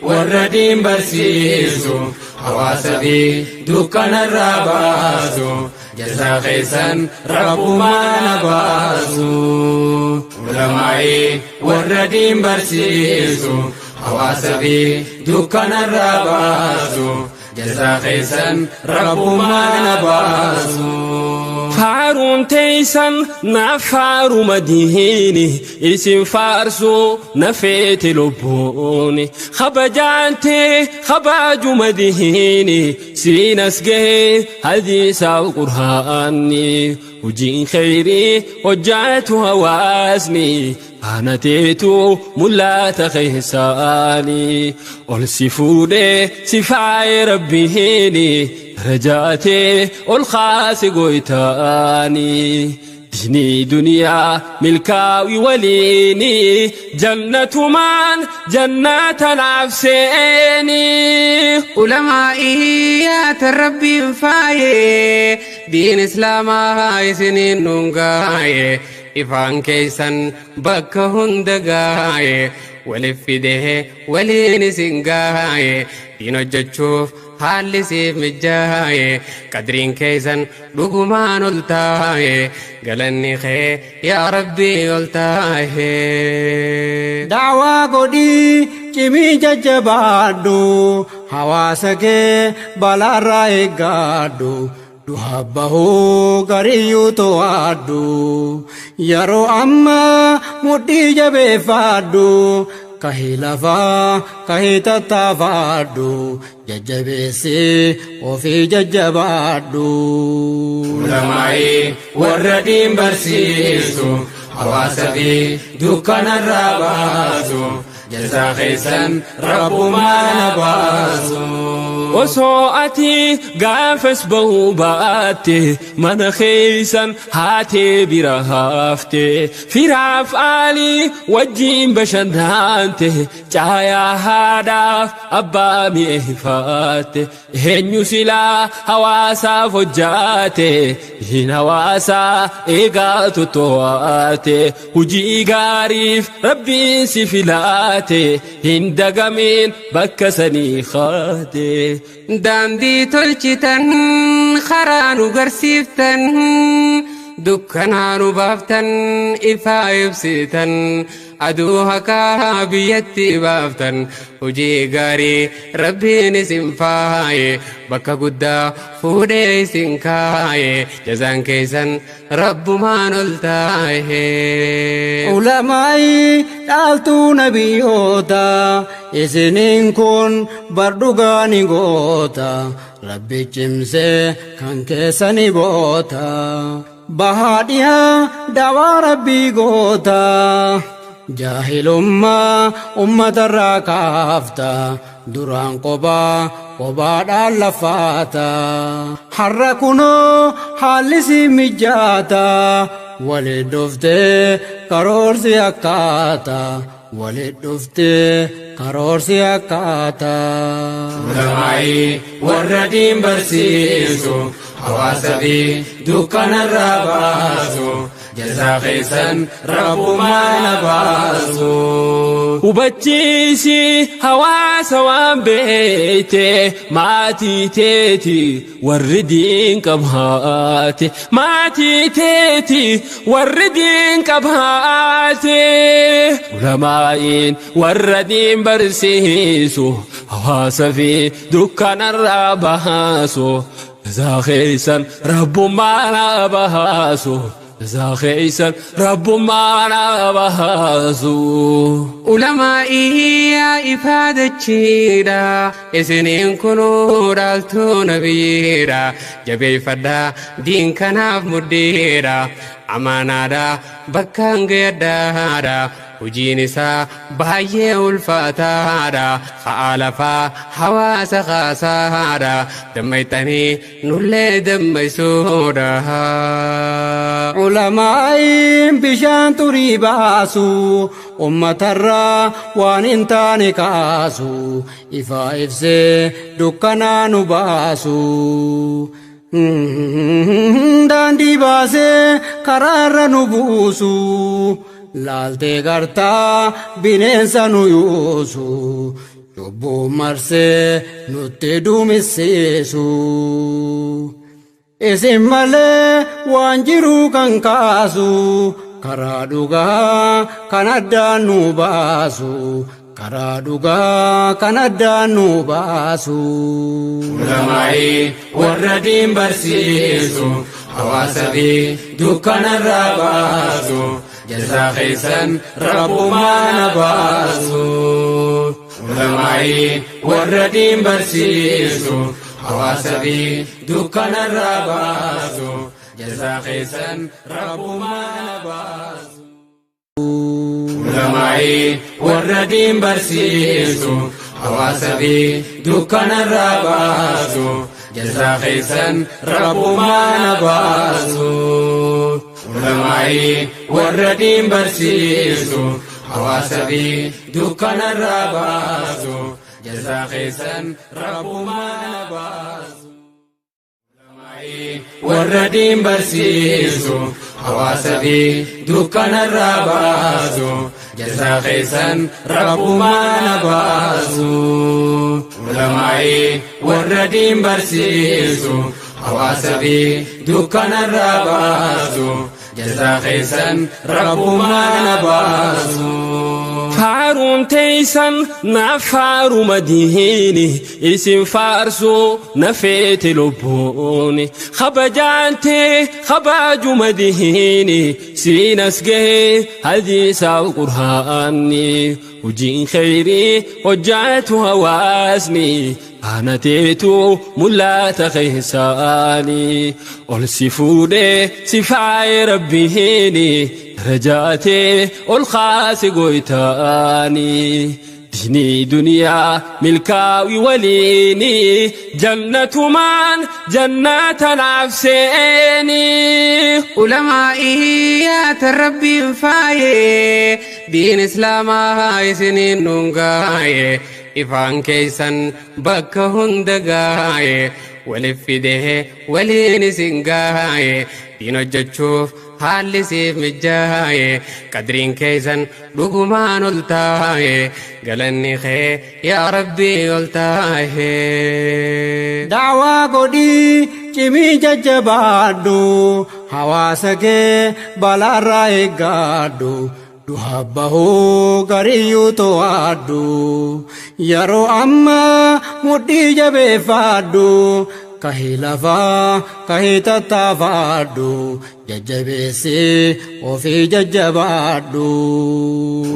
Warra diin barsiisu, hawaasa fi dukkanarraa baasu, jazaa keessan rabbumaan baasu. Ulamaa'ii warra diin barsiisu, hawaasa fi dukkanarraa baasu, jazaa keessan rabbumaan baasu. Faaruun teeysan naaf faaruma diini, isin faarsuu na feete lubbuuni. Kabajaantee kabaajuma diini, siin as gahee hadiisaaf qur'aanni. Hojiin kheyrii hojjaatu hawaasni, faana teetu mul'ata keessaani. Ol si fuudhee si faaye rabbiini, darajaatee ol kaase goytaani. Diinii duniyaa milkaa'ii waliini, jannatumaan jannata naaf seeni. Ulamaa'ii yaata rabbiin faayee, diin islaamaa isiniin dhungaaye, ifaan keessan bakka hunda gaaye, walif fidee waliin isin gaaye, diin hojjechuuf haalli siif mijaaye, qadriin keessan dhugumaan ol taaye, galanni kee yaa rabbii ol taaye. Da'waa godhii cimii jajjabaadhu, hawaasa kee balaarraa eeggadhu. Du'a bahuu gariyyuu to'adhu, yeroo ammaa mudhii jabeeffadhu, kahii lafaa kahii tattaafadhu, jajjabeessii ofii jajjabaadhu. Ulamaa'ii warra diin barsiisu, hawaasa fi dukkanarraa baasu, jazaa keessan rabbumaan baasu. Osoo ati gaafas bahuu baatte, mana keeysan haatee bira hafte, firaaf aalii wajjiin bashannante, caayaa haadhaaf abbaa mi'eeffatte, eenyu silaa hawaasaaf hojjaate, hin hawaasaa eegaa toto'aate, hujii gaariif rabbiin si filaate, hin dagamin bakka sanii kaate. Daandii tolchitan, karaa nu garsiiftan, dukkanaa nu baaftan, ifaa ibsitan, aduu haqaa biyyatti baaftan, hojii gaarii rabbiin isin faaye, bakka guddaa fuudhee isin kaaye, jazaan keessan rabbumaan ol taaye. Ulamaa'ii dhaaltuu nabiyyoota, isiniin kun bar dhugaa ni goota, rabbi cimsee kan keessani boota. Bahaa dhihaa dawaa rabbii goota, jaahilummaa ummatarraa kaafta, duraan qobaa qobaadhaan lafaata. Har'a kunoo haalli si mijaata, waliin dhuftee karoorsi akkaata, waliin dhuftee karoorsi akkaata. Ulamaa'ii warra diin barsiisu, hawaasa fi dukkanarraa baasu, jazaa keessan rabbumaan baasu. Hubachiisi hawaasa waan beeyte, maatii teeti warri diin qabaate, maatii teeti warri diin qabaate. Ulamaa'iin warra diin barsiisu, hawaasa fi dukkanarraa baasu, jazaa keessan rabbumaan baasu. Jazaa keessan rabbumaan baasu. Ulamaa'ii yaa ifaadachiidha, isiniin kunuu dhaaltuu nabiyyiidha, jabeeffadhaa diin kanaaf mudhiidha, amaanaadha bakkaan gayadhaadha, hojiin isaa baay'ee ulfaataadha, ka'aa lafaa hawaasa kaasaadha, dammayxanii nullee dammaysuudha. Ulamaa'iin bishaan xurii baasu, ummatarraa waan hin taane kaasu, ifaa ibsee dukkanaa nu baasu. Daandii baasee karaarra nu buusu, laaltee gartaa bineensa nu yuusu. Cubbuu marsee nutti duumessiisu. Isin malee waan jiru kan kaasu, karaa dhugaa kan addaan nu baasu, karaa dhugaa kan addaan nu baasu. Ulamaa'ii warra diin barsiisu, hawaasa fi dukkanarraa baasu, jazaa keessan Rabbumaan baasu. Ulamaa'ii warra diin barsiisu, hawaasa fi dukkanarraa baasu, jazaa keessan Rabbumaan baasu. Ulamaa'ii warra diin barsiisu, hawaasa fi dukkanarraa baasu, jazaa keessan Rabbumaan baasu. Ulamaa'ii warra diin barsiisu, hawaasa fi dukkanarraa baasu, jazaa keessan Rabbumaan baasu. Warra diin barsiisu, hawaasa fi dukkanarraa baasu, jazaa keessan Rabbumaan baasu. Ulamaa'ii warra diin barsiisu, hawaasa fi dukkanarraa baasu, jazaa keessan Rabbumaan baasu. Faaruun teeysan naaf faaruma diini, isin faarsuu na feete lubbuuni, kabajaantee kabaajuma diini, siin as gahee hadiisaaf qur'aanni, hojiin kheyrii hojjaatu hawaasni anateetu mul'ata keessaani, ol si fuudhee si faaye Rabbiini, darajaatee ol kaase goytaani, diinii duniyaa milkaawi waliini, jannatumaan jannata naaf seeni. Ulamaa'ii yaata Rabbiin faayee, diin Islaamaa isiniin nuun gaaye, ifaan keessan bakka hunda gaaye, walif fidee waliin isin gaaye, diin hojjechuuf haalli siif mijaaye, qadriin keessan dhugumaan ol taaye, galanni kee yaa Rabbii ol taaye. Daawaa godhii cimii jajjabaadhu, hawaasa kee balaarraa eeggadhu. Duha bahuu gariyyuu to'adhu, yeroo ammaa mudhii jabeeffadhu, kahii lafaa kahii tattaafadhu, jajjabeessii ofii jajjabaadhu.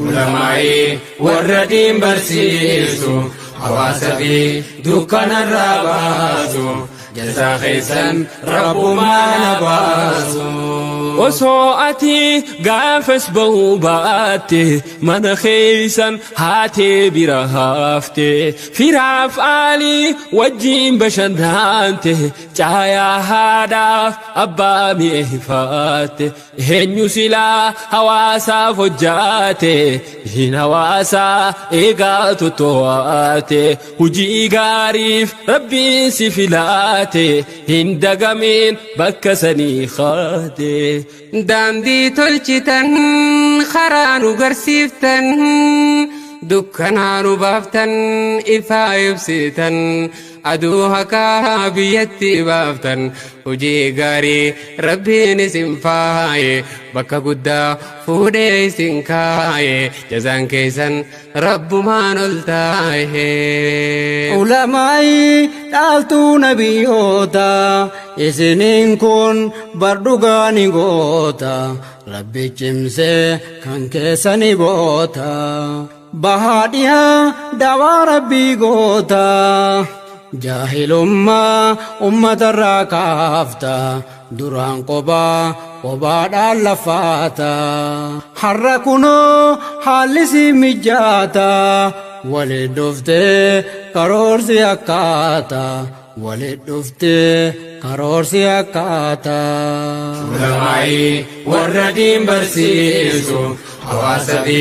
Ulamaa'ii warra diin barsiisu, hawaasa fi dukkanarraa baasu, jazaa keessan Rabbumaan baasu. Osoo ati gaafas bahuu baatte, mana keeysan haatee bira hafte, firaaf aalii wajjiin bashannante, caayaa haadhaaf abbaa mi'eeffatte, eenyu silaa hawaasaaf hojjaate, hin hawaasaa eegaa toto'aate, hujii gaariif Rabbiin si filaate, hin dagamin bakka sanii kaate. Daandii tolchitan, karaa nu garsiiftan, dukkanaa nu baaftan, ifaa ibsitan, aduu haqaa biyyatti baaftan, hojii gaarii Rabbiin isin faaye, bakka guddaa fuudhee isin kaaye, jazaan keessan Rabbumaan ol taaye. Ulamaa'ii dhaaltuu nabiyyoota, isiniin kun bar dhugaa ni goota, Rabbi cimsee kan keessani boota. Bahaa dhihaa dawaa Rabbii goota, jaahilummaa ummatarraa kaafta, duraan qobaa qobaadhaan lafaata. Har'a kunoo haalli si mijaata, waliin dhuftee karoorsi akkaata, waliin dhuftee karoorsi akkaata. Ulamaa'ii warra diin barsiisu, hawaasa fi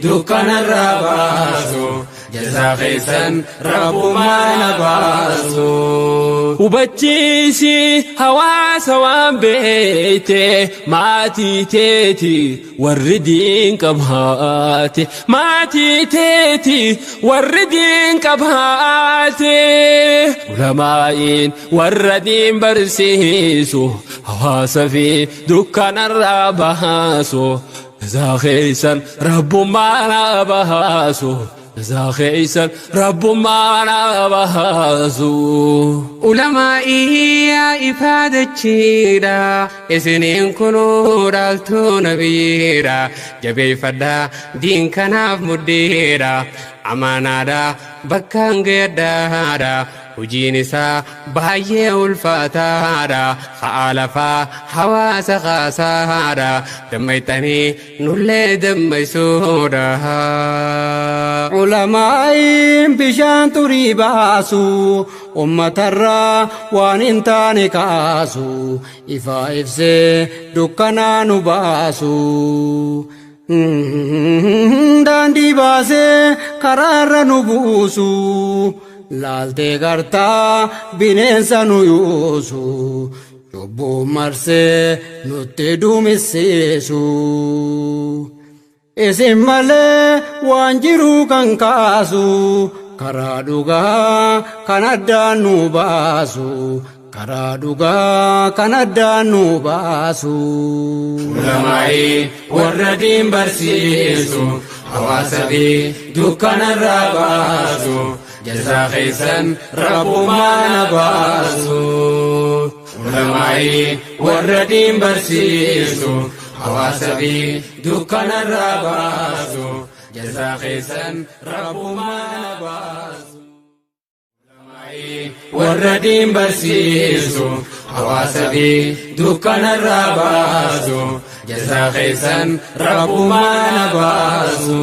dukkanarraa baasu, Jazaa keessan rabbumaan baasu. Hubachiisi hawaasa waan beeyte, maatii teeti warri diin qabaate, maatii teeti warri diin qabaate. Ulamaa'iin warra diin barsiisu, hawaasa fi dukkanarraa baasu. Jazaa keessan rabbummaan baasu. Jazaa keessan rabbummaan baasu. Ulamaa'ii yaa ifaadachiidha, isiniin kunuu dhaaltuu nabiyyiidha. Jabeeffadhaa, diin kanaaf mudhiidha, amaanaadha bakkaan gayadhaadha. Hojiin isaa baay'ee ulfaataadha, ha'a lafaa hawaasa kaasaadha, dammayxanii nullee dammaysuudha. Ulamaa'iin bishaan xurii baasu, ummatarraa waan hin taane kaasu, ifaa ibsee dukkanaa nu baasu. Daandii baasee karaarra nu buusu, laaltee gartaa bineensa nu yuusu, cubbuu marsee nutti duumessiisu. Isin malee waan jiru kan kaasu, karaa dhugaa kan addaan nu baasu, karaa dhugaa kan addaan nu baasu. Ulamaa'ii warra diin barsiisu, hawaasa fi dukkanarraa baasu. Jazaa keessan rabbumaan baasu. Ulamaa'ii warra diin barsiisu, hawaasa fi dukkanarraa baasu. Jazaa keessan rabbumaan baasu. Warra diin barsiisu, hawaasa fi dukkanarraa baasu. Jazaa keessan rabbumaan baasu.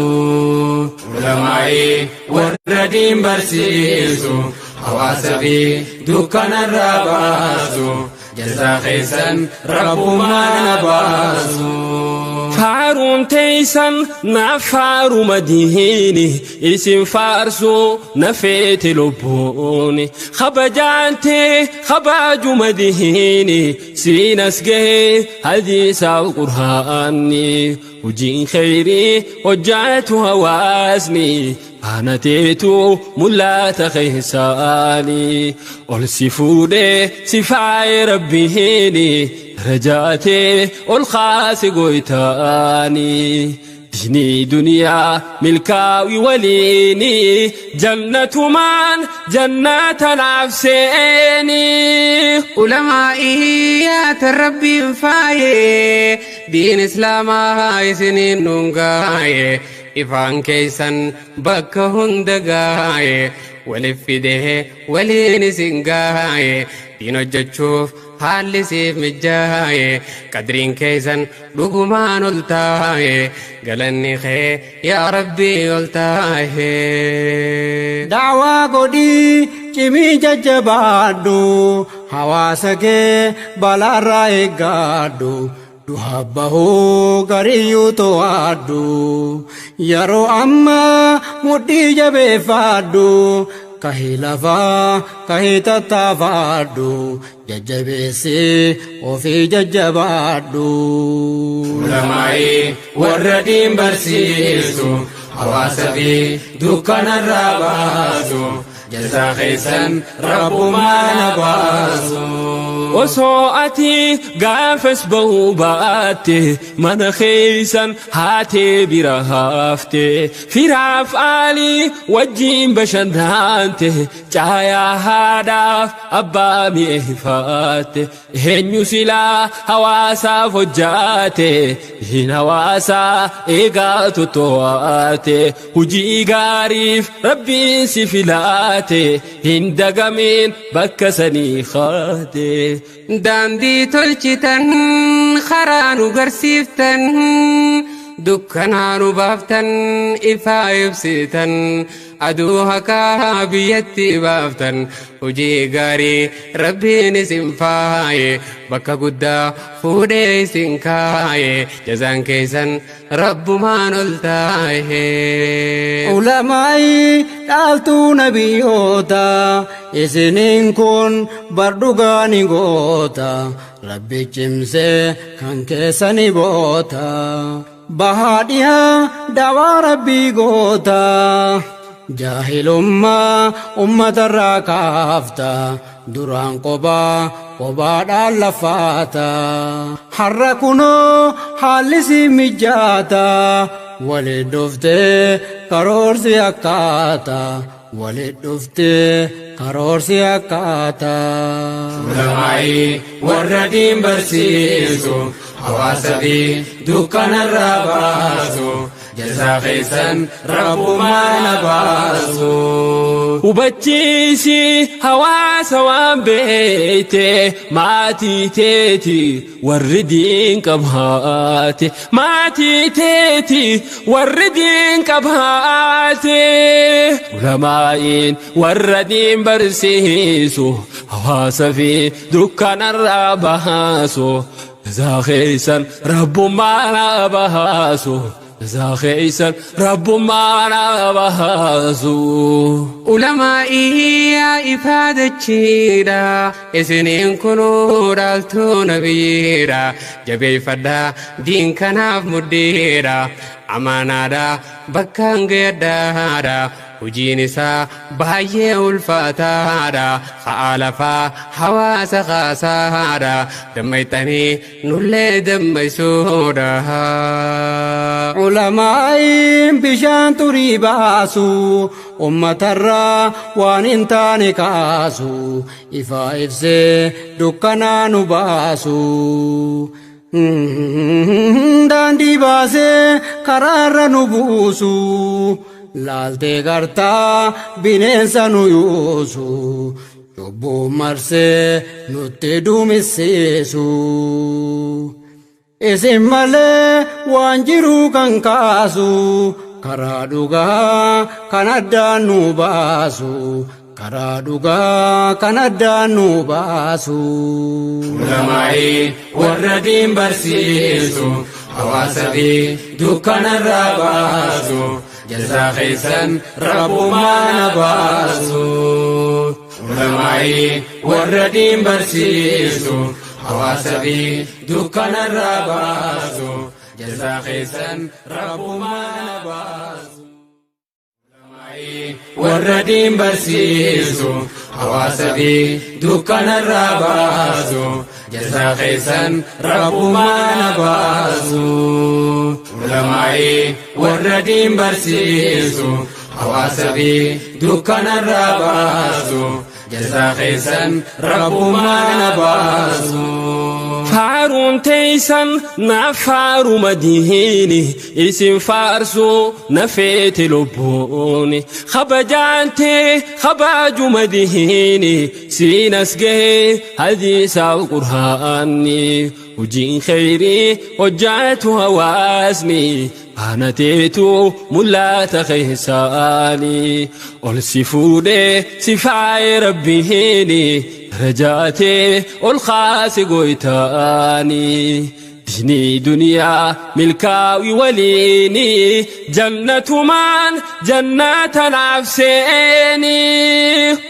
Ulamaa'ii warra diin barsiisu, hawaasa fi dukkanarraa baasu. Jazaa keessan rabbumaan baasu. Faaruun teeysan naaf faaruma diini, isin faarsuu na feete lubbuuni. Kabajaan tee kabaajuma diini, siin as gahee hadiisaaf qur'aanni. Hojiin kheyrii hojjaatu hawaasni, faana teetu mul'ata keessaani. Ol si fuudhee si faaye rabbiini, darajaatee ol kaase goytaani. Diinii duniyaa milkaa'ii waliini, jannatumaan jannata naaf seeni. Ulamaa'ii yaata rabbiin faayee, diin islaamaa isiniin nuun gaaye, ifaan keessan bakka hunda gaaye, walif fidee waliin isin gaaye, diin hojjechuuf haalli siif mijaaye, qadriin keessan dhugumaan ol taaye, galanni kee yaa rabbii ol taaye. Daawaa godhii cimii jajjabaadhu, hawaasa kee balaarraa eeggadhu. Du'a bahuu gariyyuu to'adhu, yeroo ammaa mudhii jabeeffadhu, kahii lafaa kahii tattaafadhu, jajjabeessii ofii jajjabaadhu. Ulamaa'ii warra diin barsiisu, hawaasa fi dukkanarraa baasu. Jazaa keessan rabbumaan baasu. Osoo ati gaafas bahuu baatte, mana keeysan haatee bira hafte, firaaf aalii wajjiin bashannante, caayaa haadhaaf abbaa mi'eeffatte. Eenyu silaa hawaasaaf hojjaate, hin hawaasaa eegaa toto'aate. Hujii gaariif rabbiin si filaate, hin dagamin bakka sanii kaate. Daandii tolchitan, karaa nu garsiiftan, Dukkanaa nu baaftan, ifaa ibsitan, aduu haqaa biyyatti baaftan. Hojii gaarii Rabbiin isin faaye, bakka guddaa fuudhee isin kaaye, jazaan keessan Rabbumaan ol taahe. Ulamaayi dhaaltuu nabiyyoota, isiniin kun bar dhugaa ni goota, Rabbi cimsee kan keessani boota. Bahaa dhihaa dawaa Rabbii goota, jaahilummaa ummatarraa kaafta, duraan qobaa qobaadhaan lafaata. Har'a kunoo haalli si mijaata, waliin dhuftee karoorsi akkaata, waliin dhuftee karoorsi akkaata. Ulamaa'ii warra diin barsiisu, hawaasa fi dukkanarraa baasu, jazaa keessan Rabbumaan baasu. Hubachiisi hawaasa waan beeyte, maatii teeti warri diin qabaate, maatii teeti warri diin qabaate. Ulamaa'iin warra diin barsiisu, hawaasa fi dukkanarraa baasu, jazaa keessan Rabbummaan baasu, jazaa keessan Rabbummaan baasu. Ulamaa'ii yaa ifaadachiidha, isiniin kunuu dhaaltuu nabiyyiidha, jabeeffadhaa diin kanaaf muddiidha, amaanaadha bakkaan gayaddaadha. Hojiin isaa baay'ee ulfaataadha, ka'aa lafaa hawaasa kaasaadha, dammayxanii nullee dammaysuudha. Ulamaa'iin bishaan xurii baasu, ummatarraa waan hin taane kaasu, ifaa ibsee dukkanaa nu baasu. Daandii baasee karaarra nu buusu, laaltee gartaa bineensa nu yuusu, cubbuu marsee nutti duumessiisu. Isin malee waan jiru kan kaasu, karaa dhugaa kan addaan nu baasu, karaa dhugaa kan addaan nu baasu. Ulamaa'ii warra diin barsiisu, hawaasa fi dukkanarraa baasu, jazaa keessan Rabbumaan baasu. Ulamaa'ii warra diin barsiisu, hawaasa fi dukkanarraa baasu, jazaa keessan Rabbumaan baasu. Warra diin barsiisu, hawaasa fi dukkanarraa baasu, jazaa keessan Rabbumaan baasu. Ulamaa'ii warra diin barsiisu, hawaasa fi dukkanarraa baasu, jazaa keessan Rabbumaan baasu. Faaruun teeysan naaf faaruma diini, isin faarsuu na feete lubbuuni, kabajaan tee kabajuma diini, siin as gahee hadiisaaf Qur'aanni, hojiin kheyrii hojjaatu hawaasni faana teetu mul'ata keessaani, ol si fuudhee si faaye Rabbiini, darajaatee ol kaase goytaani, diinii duniyaa milkaawi waliini, jannatumaan jannata naaf seeni.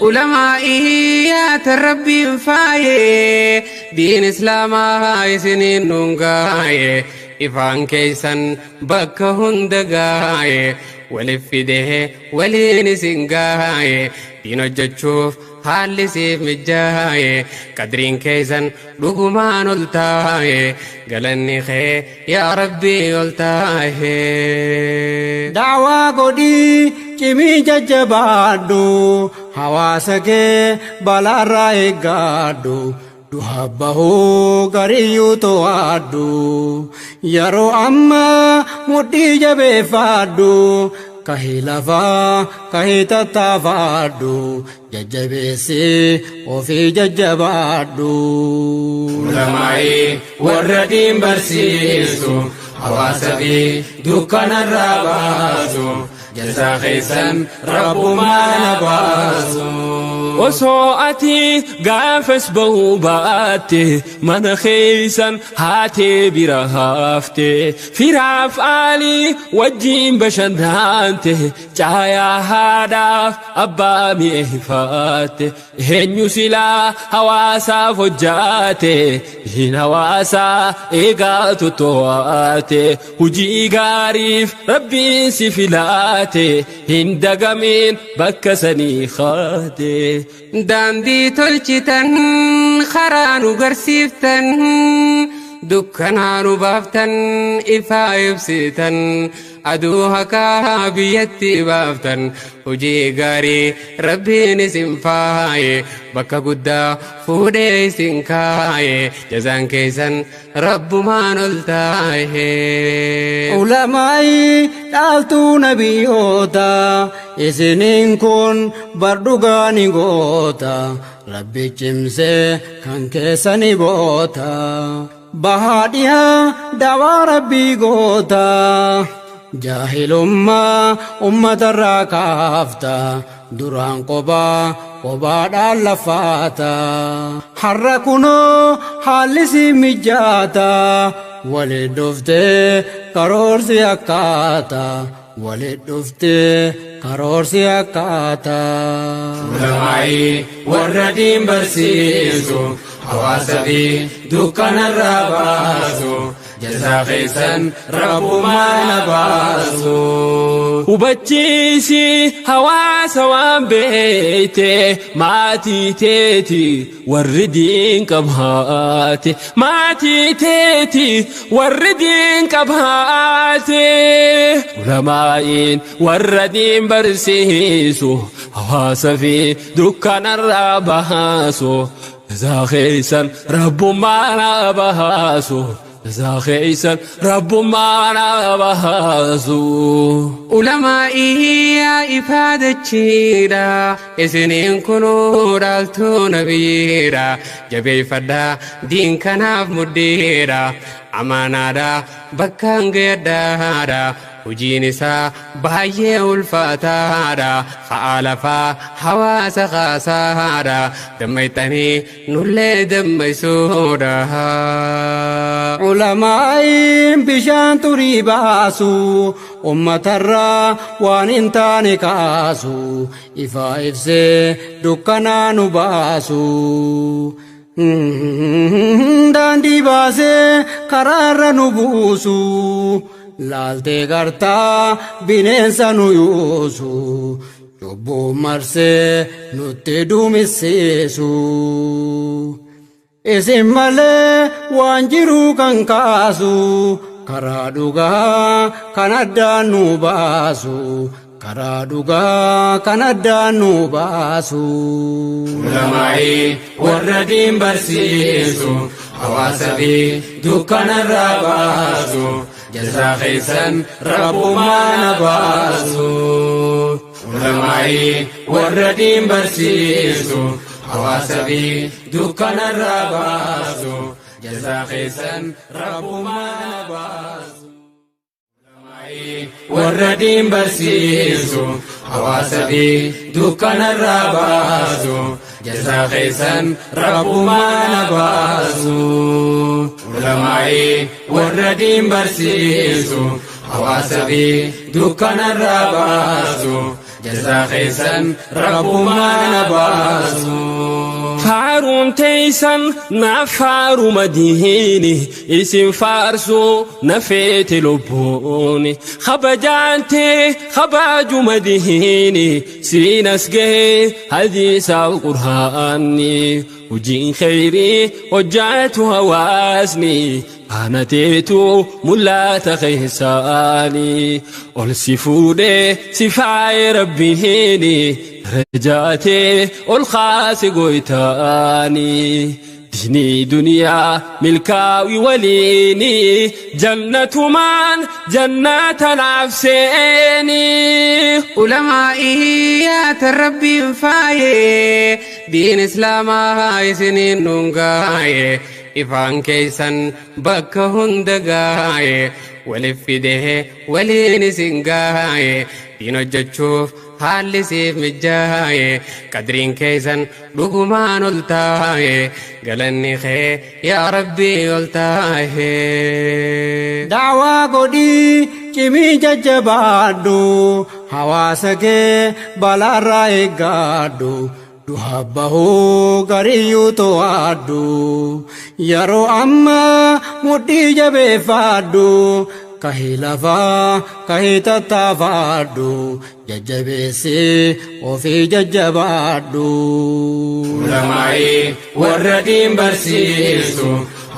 Ulamaa'ii yaata Rabbiin faaye, diin Islaamaa isiniin dhungaaye, ifaan keessan bakka hunda gaaye, walif fidee waliin isin gaaye, diin hojjechuuf haalli siif mijaaye, qadriin keessan dhugumaan ol taaye, galanni kee yaa Rabbii ol taahe. Daawaa godhii cimii jajjabaadhu, hawaasa kee balaarraa eeggadhu, du'a bahuu gariyyuu to'adhu, yeroo ammaa mudhii jabeeffadhu, kahii lafaa kahii tattaafadhu, jajjabeessi ofii jajjabaadhu. Ulamaa'ii warra diin barsiisu, Hawaasa fi dukkanarraa baasu. Jazaa keessan rabbumaan baasu. Osoo ati gaafas bahuu baatte mana keessan haatee bira hafte firaaf aalii wajjin bashannante caayaa haadhaaf abbaa mi'eeffatte eenyu silaa hawaasaaf hojjaate hin hawaasaa eegaa toto'aate hujii gaariif rabbiin si filaate hin dagamin bakka sanii kaate. Daandii tolchitan karaa nu garsiiftan dukkanaa nu baaftan ifaa ibsitan aduu haqaa biyyatti baaftan hojii gaarii rabbiin isin faaye bakka guddaa fuudhee isin kaaye jazaan keessan rabbumaan ol taaye. Ulamaayi dhaaltuu nabiyyoota isiniin kun bar dhugaa ni goota rabbi cimsee kan keessa ni boota bahaa dhihaa dawaa rabbii goota jaahilummaa ummatarraa kaafta duraan qobaa qobaadhaan lafaata har'a kunoo haalli si mijaata waliin dhuftee karoorsi akkaata waliin dhuftee karoorsi akkaata. Ulamaa'ii warra diin barsiisu hawaasa fi dukkanarraa baasu. Jazaa keessan rabbumaan baasu. Hubachiisi hawaasa waan beeyte maatii teeti warri diin qabaate maatii teeti warri diin qabaate ulamaa'iin warra diin barsiisu hawaasa fi dukkanarraa baasu. Jazaa keessan rabbumaan baasu. Jazaa keessan rabbumaan baasu. Ulamaa'ii yaa ifaadachiidha isiniin kunuu dhaaltuu nabiyyiidha jabeeffadhaa diin kanaaf mudhiidha amaanaadha bakkaan gayadhaadha hojiin isaa baay'ee ulfaataadha ha'a lafaa hawaasa kaasaadha dammayxanii nullee dammaysuudha. Ulamaa'iin bishaan xurii baasu ummatarraa waan hin taane kaasu ifaa ibsee dukkanaa nu baasu. Daandii baasee karaarra nu buusu laaltee gartaa bineensa nu yuusu cubbuu marsee nutti duumisiisu. Isin malee waan jiru kan kaasu karaa dhugaa kan addaan nu baasu karaa dhugaa kan addaan nu baasu. Ulamaa'ii warra diin barsiisu hawaasa fi dukkanarraa baasu. Jazaa keessan rabbumaan baasu. Ulamaa'ii warra diin barsiisu hawaasa fi dukkanarraa baasu. Jazaa keessan rabbumaan baasu. Ulamaa'ii warra diin barsiisu hawaasa fi dukkanarraa baasu. Jazaa keessan rabbumaan baasu. Ulamaa'ii warra diin barsiisu hawaasa fi dukkanarraa baasu. Jazaa keessan rabbumaan baasu. Faaruun teessan naaf faaruma diini isin faarsuu na feete lubbuuni kabajaantee kabaajuma diini siin as gahee hadiisaaf qur'aanni hojiin kheyrii hojjaatu hawaasni Anateetu mul'ata keessaani ol si fuudhee si faaye rabbiini rajaatee ol kaase goytaani. Diinii duniyaa milkaa'ii waliini jannatumaan jannata naaf seeni. Ulamaa'ii yaata rabbiin faaye diin islaamaa isiniin nuun gaaye ifaan keessan bakka hunda gaaye Walif fidee waliin isin gaaye, diin hojjechuuf haalli siif mijjaaye, qadriin keessan dhugumaan ol taaye, galanni kee yaa Rabbii ol taaye. Daawaa godhii cimii jajjabaadhu, hawaasa kee balaarraa eeggadhu. Duha bahuu gariyyuu to'adhu, yeroo ammaa mudhii jabeeffadhu. Kahii lafaa kahii tattaafadhu, jajjabeessi ofii jajjabaadhu. Ulamaa'ii warra diin barsiisu,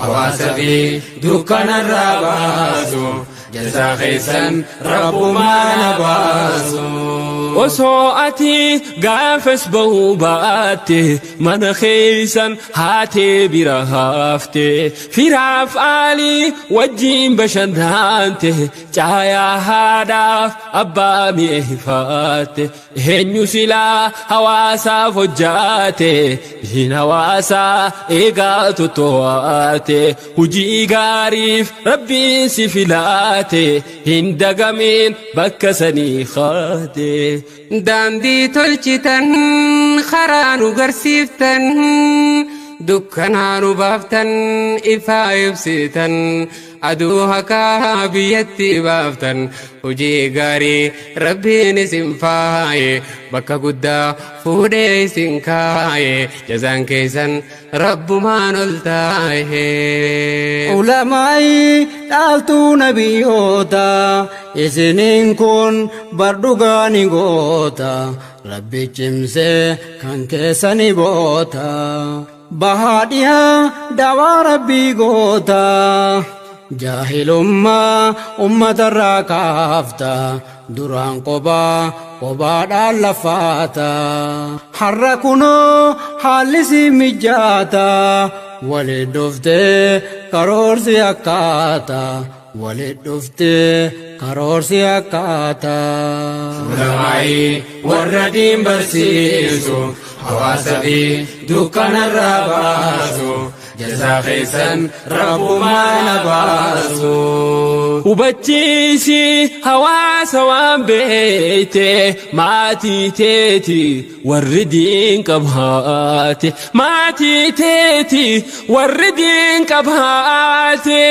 hawaasa fi dukkanarraa baasu, jazaa keessan rabbumaan baasu. Osoo ati gaafas bahuu baatte, mana keeysan haatee bira hafte, firaaf aalii wajjiin bashannante, caayaa haadhaaf abbaa mi'eeffatte, eenyu silaa hawaasaaf hojjaate, diin hawaasaa eegaa toto'ate, hujii gaariif Rabbiin si filaate, hin dagamin bakka sanii kaate. Daandii tolchitan, karaa nu garsiiftan, dukkanaa nu baaftan, ifaa ibsitan, aduu hakaa biyyatti baaftan, hojii gaarii Rabbiin isin faaye, bakka guddaa fuudhee isin kaaye, jazaan keessan rabbumaan ol taaye. Ulamaa'ii dhaaltuu nabiyyoota, isiniin kun bar dhugaa ni goota, Rabbi cimsee kan keessani boota. Bahaa dhihaa dawaa Rabbii goota, jaahilummaa ummatarraa kaafta, duraan qobaa qobaadhaan lafaata. Har'a kunoo haalli si mijaata, waliin dhuftee karoorsi akkaata, waliin dhuftee karoorsi akkaata. Ulamaa'ii warra diin barsiisu, hawaasa fi dukkanarraa baasu, jazaa keessan rabbumaan baasu. Hubachiisi hawaasa waan beeyte, maatii teeti warri diin qabaate, maatii teeti warri diin qabaate.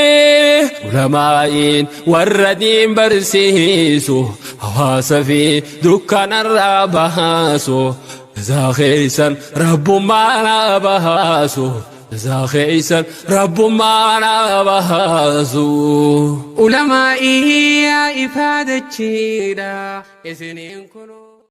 Ulamaa'iin warra diin barsiisu, hawaasa fi dukkanarraa baasu, jazaa keessan rabbummaan baasu, jazaa keessan rabbummaan baasu. Ulamaa'ii yaa ifaadachiidha isiniin kun.